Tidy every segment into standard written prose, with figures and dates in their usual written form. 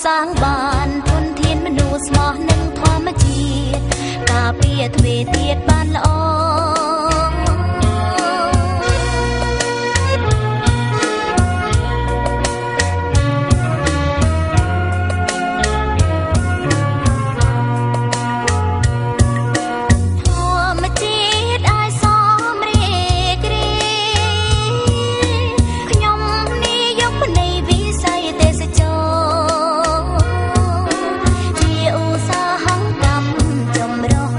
សាងបានធនធានមនុស្សស្មោះនឹងធម្មជាតិការពារទ្វេទៀតបានល្អ ធម្មជាតិឲ្យសមរីករាយខ្ញុំនិយមនៃវិស័យទេសចរជាឧស្សាហកម្មចម្រុះ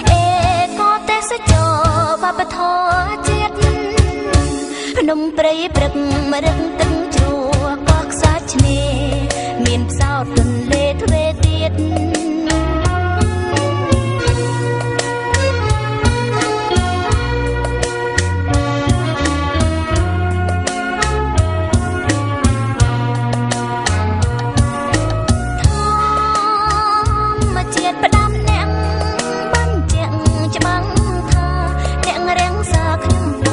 អេកូទេសចរវប្បធម៌ជាតិភ្នំព្រៃព្រឹកម្រឹងទឹកជ្រោះកោះខ្សាច់ឆ្នេរមានផ្សោតទន្លេទ្វេទៀត ធម្មជាតិផ្ដាំអ្នកបញ្ជាក់ច្បាំងថាអ្នករាំងសាខ្ញុំ